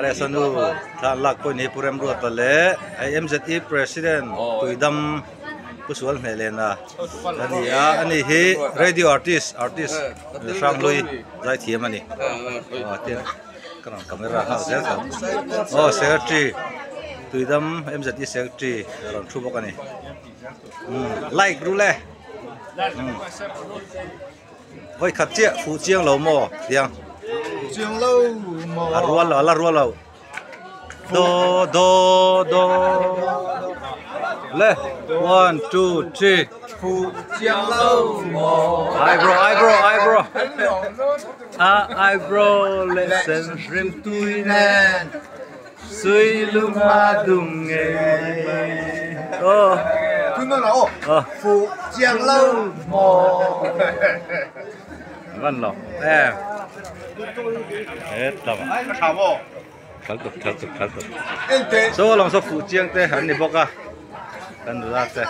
RS a nu thla an lak pawh ni Pu Remruata leh hei MZE President Tuidam Pu Sual Hneh Lena a ni a ani hi radio artist artist Hranghlui zaithiam a ni aw tin ka rawn camera nghal zel tho aw secretary Tuidam MZE secretary a rawn thu bawk a ni like ru le Vawi khat chiah fuh chiang lo maw tiang Chiang lo maw A rual lo a la rual lo Do do do Le one two three Fuh chiang lo maw Eyebrow eyebrow eyebrow A eyebrow leh sen rim tui nen Sui lunga dum ngei mai aw. Tun nawn ah aw fuh chiang lo maw. Van lo em. Het lam. Ka tha maw. Thal tuk thal tuk thal tuk. Ente. So long so fuh chiang te an ni bawk a. Kan nula te.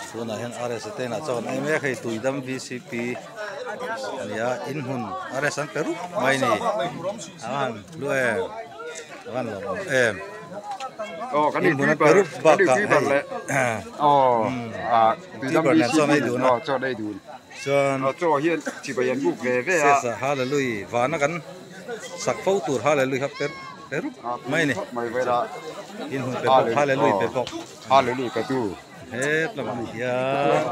Tunah hian RS te inah chuan ei mek hei Tuidam VCP a ni a in hmun RS an pe rup mai a ni a han hlu em a han lawmawm em in hmun an pe rup bakah hei tuibar nen chuan ei dun a chuan sesa hallelujah vana kan sak fo tur hallelujah kha pe rup mai a ni in hmun pe bawk hallelujah pe bawk. Hallelujah ka tu. Het lamah hian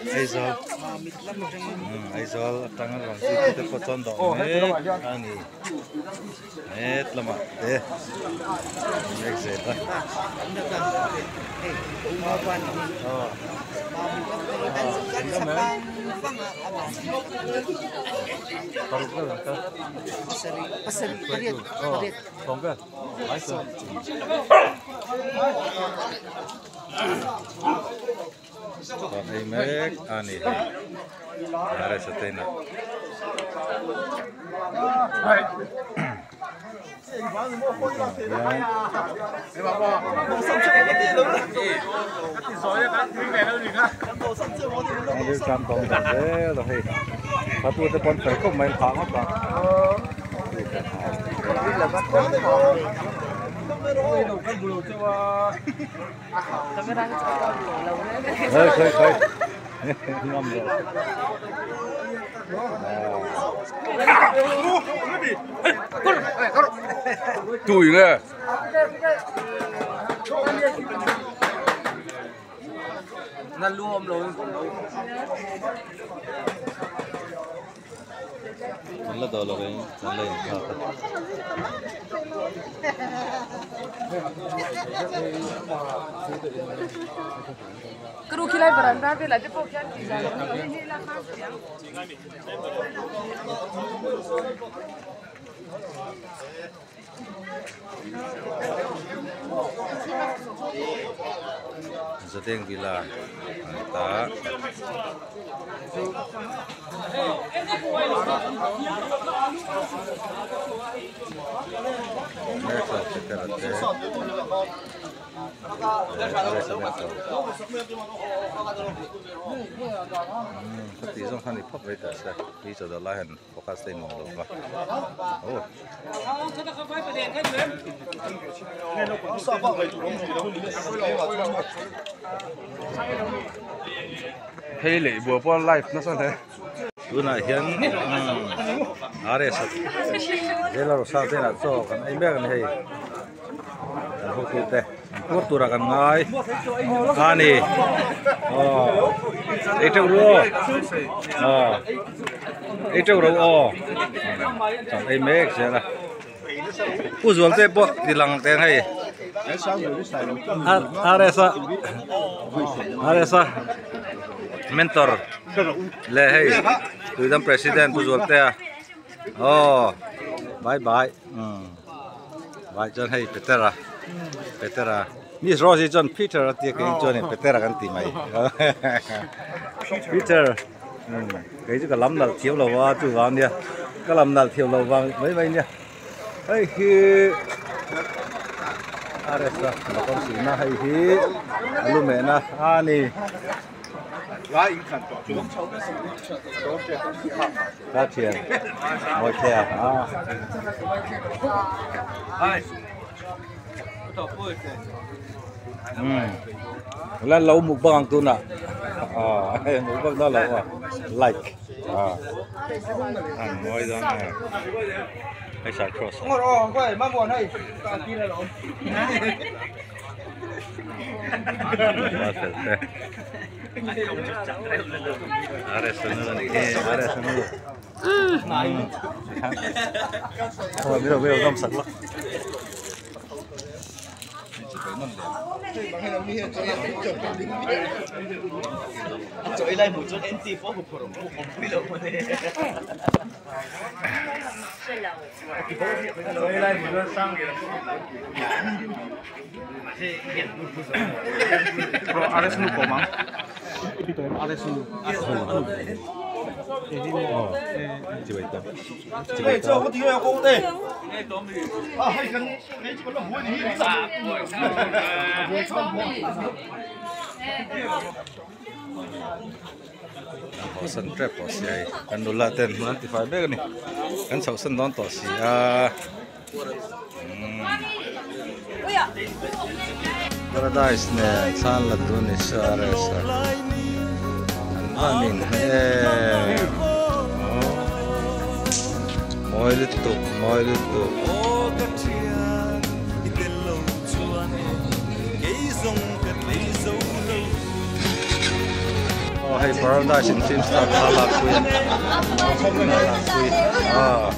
Aizawl Aizawl atanga rawn zui te pawh chuan dawh mek a ni het lamah te mek zel a. Chuan ei mek a ni hei RS a te inah. Tui nge. Na luam lo. Kan la dawh lo in kan la inkhak a. Zadeng Villa a ni ta. Khati zawng khan i phawt mai ta se tui chaw dawh lai han focus te nuam lo va aw. Hei leh buai pawh live nasa hle. Tunah hian RS Zela Rosa te inah chaw kan ei mek a ni hei. Kan hotu te an tuar turah kan ngai a ni. Aw ei teuh ru aw. Aw ei teuh ro aw. Chaw ei mek zel a. Pu Zual te pawh ti lang teng hei. RS a RS a mentor leh hei Tuidam president Pu Zual te a. Aw bye bye umm vai chuan hei Petera Petera Miss Rose chuan Peter a tia kei chuan in Petera kan ti mai Peter umm kei chu ka lam nalh thiam lo a chuvang nia ka lam nalh thiam lo vang mai mai nia hei hi RS a motor silna hei hi a lu mehna a ni. Cá thiền ngồi thè à. Là lâu mukbang tu nè. À, mukbang đó là like. À. Ăn ngồi đó nè. Hay xài cross. Ngồi rồi, quay mang buồn này. Tin là lộn. Thôi biết rồi không sạch lắm. San trap to si ai kan nula ten an ti fai mek ani kan chho san dawn tawh si a paradise ne chan la tu ni sa re sa an vanin he moi lutuk moi lutuk oh hey paradise in film star khala pui ah